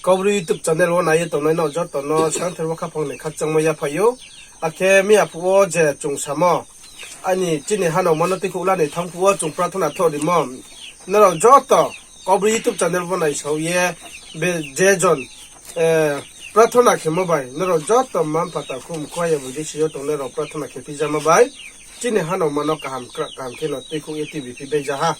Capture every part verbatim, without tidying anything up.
Kaubru YouTube channel wo nai ye tongnai no joto no sangther wo khaphang ni khakchangmo yaphai ou. Akhe mi aphuh wo je chung samo, aini chini hanaoma no tuikhouh la ni thanng phuh wo chung prathona thoh rimo. Nrao joto Kaubru YouTube channel wo naisao ye, be je jon, eh, prathona khemo bai nrao joto mma-mpha takhu mkhu aya boi dei si yo tongnai rao prathona khe phi jamo bai, chini hanaoma no kaham kra-, kaham khe no tuikhouh ye tuibi phi bai ja ha.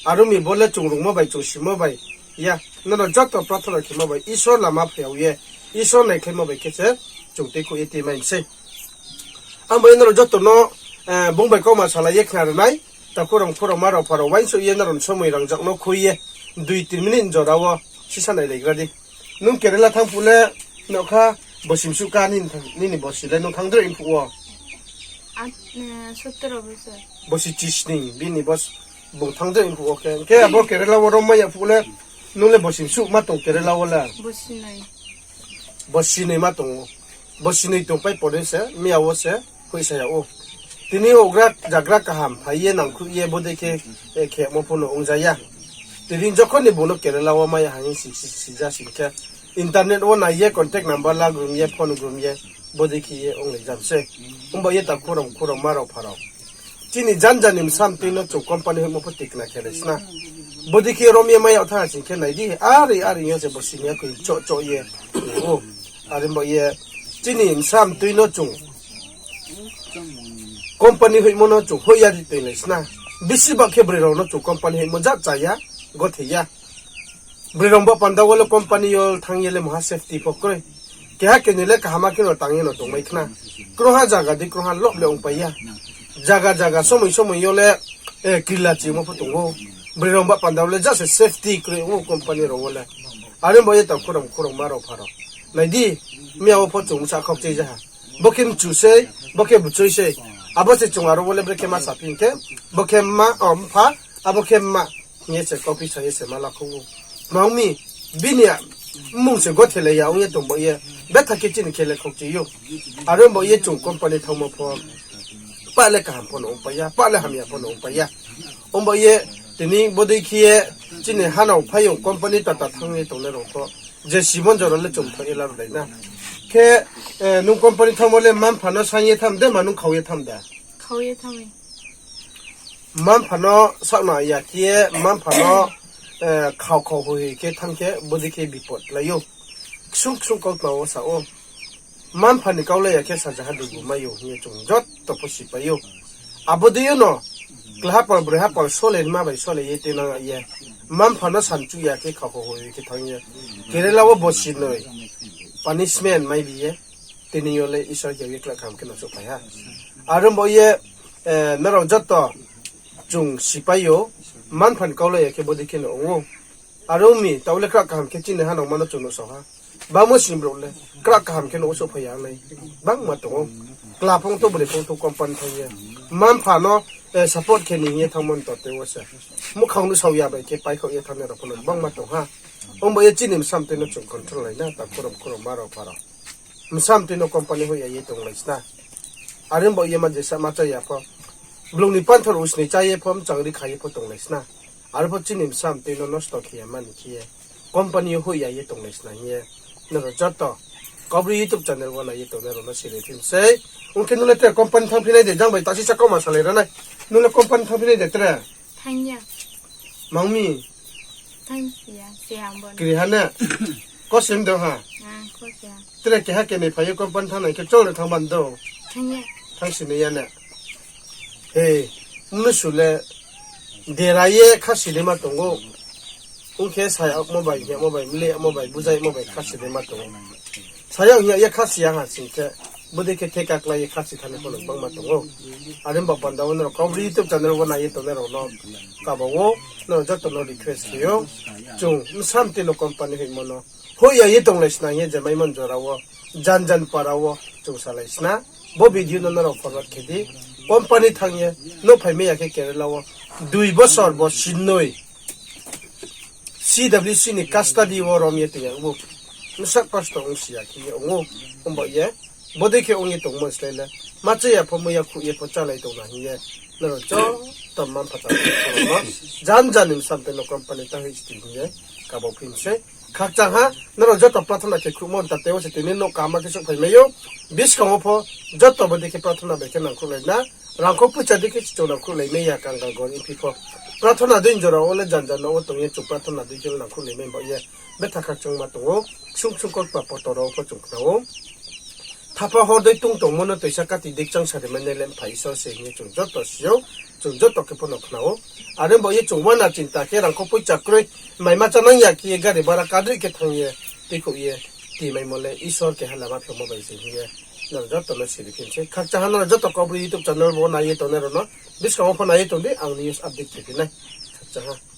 Aro mi bo le chung rungmo bai, chung simo bai ya, nrao joto prathona khemo bai Isor lama phai yag ye, Isor naikhlaimo bai khe se chung tuikhouh ye tui mai sei. Abo nrao joto no, eh, bung bai kauma salai ye khna ri nai, takhu rao mkhu rao mma rao mpha rao uaingsouh ye nrao ni somoi rangjak no khui ye, dui tin minute jora wo sisa nailaigra di. Nung Kerala thanng phuh le, nokha bosi msuh ka nini, nini bosi le nung thanng droi phuh wo? Bosi chisning bini bos, bung thanng droi phuh wo khe. Khe abo Kerala wo rom mai ya phuh le, nung le bosi msuh ma tong Kerala wo le? Bosi noi ma tong ou. Bosi noi tongpai pore se, miya wo se, hoihsa yag ou. Tini houhgra jagra kaham phai ye nangkhruh ye bodei khe, eh, khemo pho no ongja ya. Tini jokhon ni bung no Kerala wo mai ya hing si, si, sija sing khe, internet wo nai ye contact number la grum ye, phone grum ye, bodei khe ye onglai jam se. Ongba ye takhu rao mkhu rao mma rao mpha rao, chini janja ni bsa mtoi no chung company hoihmo pho tikna khe lai sna. Bodei khe rom ye mai yag thanng sing khe nai di, are are yo se bosi ni ya koi choh choh ye. O, are ba ye chini bsa mtoi no chung company hoihmo no chung hoih ya di tei lai sna. Bisi ba khe broi rao no chung company hoihmo jat cha ya, gothe ya. Broi rao ba panda wo le company yo thanng ye le maha safety pho kroi. Keha keni le kaham khe no tang ye no tongmai khna. Krungha zaga di krungha lob le ongpai ya. Zaga zaga somoi somoi yo le, eh, krila chimo pho tong ou. Broi rao ba panda wo le just safety kroi ong ou company rao wo le. Are ba ye takhu rao mkhu rao mma rao mpha rao, nai di, miya wo pho chung bsa khaukchai ja ha. Bo khe mchu sei, bo khe bchoi sei. Abo se chung aro wo le brekhe ma saphi hing khe, bo khe mma, o, mpha, abo khe mma hing ye se kauphi sa ye se ma lakhouh ou. Tma ong mi, bini mmung se gothelai ya ong ye tong ba ye, betha khe chini khe le khaukchai ou. Aro ba ye chung company thanngmo pho, pah le kaham pho no ongpai ya, pah le hamya pho no ongpai ya. Ong ba ye, tini bodei khe ye, chini hanao phaiyong company tata thanng ye tongnai rao pho, je simon jora le chung thanng ye lar dai na. Khe, eh, nung company thanngmo le mma-mpha no saing ye tham de, ma nung khau ye tham de? Mma-mpha no saohna ya khe ye, mma-mpha no, eh, khau khau hoi hoi khe thanng khe, bodei khe bipot lai ou. Ksung ksung kautma wo sa ou. Mma-mpha ni kau lai ya khe sajaha dugu mai ou hing ye chung joto pho sipai ou. Abo dei yo no, klaha pal, broi ha pal, sole ni ma bai sole ye tuinang ye. Mma-mpha no samchuh ya khe khau khau hoi hoi khe thanng ye. Kerala wo bosi noi punishment mai bi ye. Tini yo le Isor khe ye kla kaham khe no souhphai ha. Aro ba ye, eh, nrao joto chung sipai ou, mma-mpha ni kau lai ya khe bodei khe no ong ou. Aro mi, taoh le kra kaham khe chini hanaoma no chung nuhsao ha. Bangmo sini brouh le, kra kaham khe no souhphai ya nai. Bangma tong ou. Kla phung tho, broi phung tho, company thanng ye. Mma-mpha no, eh, support khe ni hing ye thanngmo ni tor tei wo se. Muhkhang nuhsao ya bai khe paikhaoh ye thanngnai rao pho no bangma tong ha. Ong ba ye chini bsa mtoi no chung control lai na, takhu rao mkhu rao mma rao mpha rao. Bsa mtoi no company hoih ya ye tonglai sna. Are ba ye ma jesa ma cha ya pho. Blung ni panthor usni chá ye pho, mchangri kha ye pho tonglai sna. Aro pho chini bsa mtoi no nosto khe ya mani khe ye, company yo hoih ya ye tonglai sna hing ye, nrao joto Kaubru YouTube channel wo nai ye tongnai rao no siri phi mi sei. Ong khe nung le tre company thanngphi nai de, jang bai ta sisa kauma salai ra nai. Nung le company thanngphi nai de tre? Mang mi? Kri ha ne? Kosim do ha? Tre keha kenoi phai ye company thanng nai khe chol no thanng ban do? Thanng si nai ya ne? He, mnusu le dera ye khasi dei ma tong ou. Ong khe sa yagmo bai, hing yagmo bai, mle yagmo bai, bujai yagmo bai khasi dei ma tong ou. Sa yag hing yag ye khasi ya ha sing khe, bodei khe theka klái ye khasi thanngnai pho no bangma tong ou. Are ba panda wo nrao Kaubru YouTube channel wo nai ye tongnai rao no kaba wo, nrao joto no request khe ou. Chung bsa mtoi no company hoihmo no hoih ya ye tonglai sna hing ye je maimo ni jora wo, jan jan para wo chung salai sna. Bo video no nrao forward khe di. Company thanng ye, nouh phai mai ya khe Kerala wo, dui bosor bo sinoi C W C ni custody wo rom ye tong ya ou. Bsa kosto ongsi ya khe ye ong ou. Ong ba ye, bodei khe ong ye tongmo slái le, ma cha ya pho, muiya khuh ye pho chálai tong na hing ye, nrao joto mma-mpha ta no jan jan ni bsa mtoi no company ta hoih sti hing ye kaba phi mi sei. Khakchang ha, nrao joto prathona khe khruhmo nta tei wo se tini nouh kaham khe souhphai mai ou. Buskang wo pho joto bo dei khe prathona bai khe nangkhruhlai na. Rangkhou poicha dei khe se chung nangkhruhlai mai ya, kangal gorib phi pho. Prathona dei jora wo le janja no wo tong ye chung prathona dei khe le nangkhruhlai mai baoh ye betha khakchangma tong ou. Ksung ksung kau kma poto rao pho chung khna ou. Thapa hor dei tung tongmo no toisa kati dei kchang sari mai nai le mpha Isor se hing ye chung joto si ou, chung joto khe pho no khna ou. Are baoh ye chung uana chinta khe rangkhou poicha kroi, maima chánang ya khe ye gari bara kadroi khe thanng ye, tuikhouh ye, ti maimo le Isor keha lama phimo bai se hing ye nrao joto no siri phi mi sei. Khakchang ha nrao joto Kaubru YouTube channel bo nai ye tongnai rao no, buskang wo pho nai ye tong di, ang news update khe phi nai. Khakchang ha.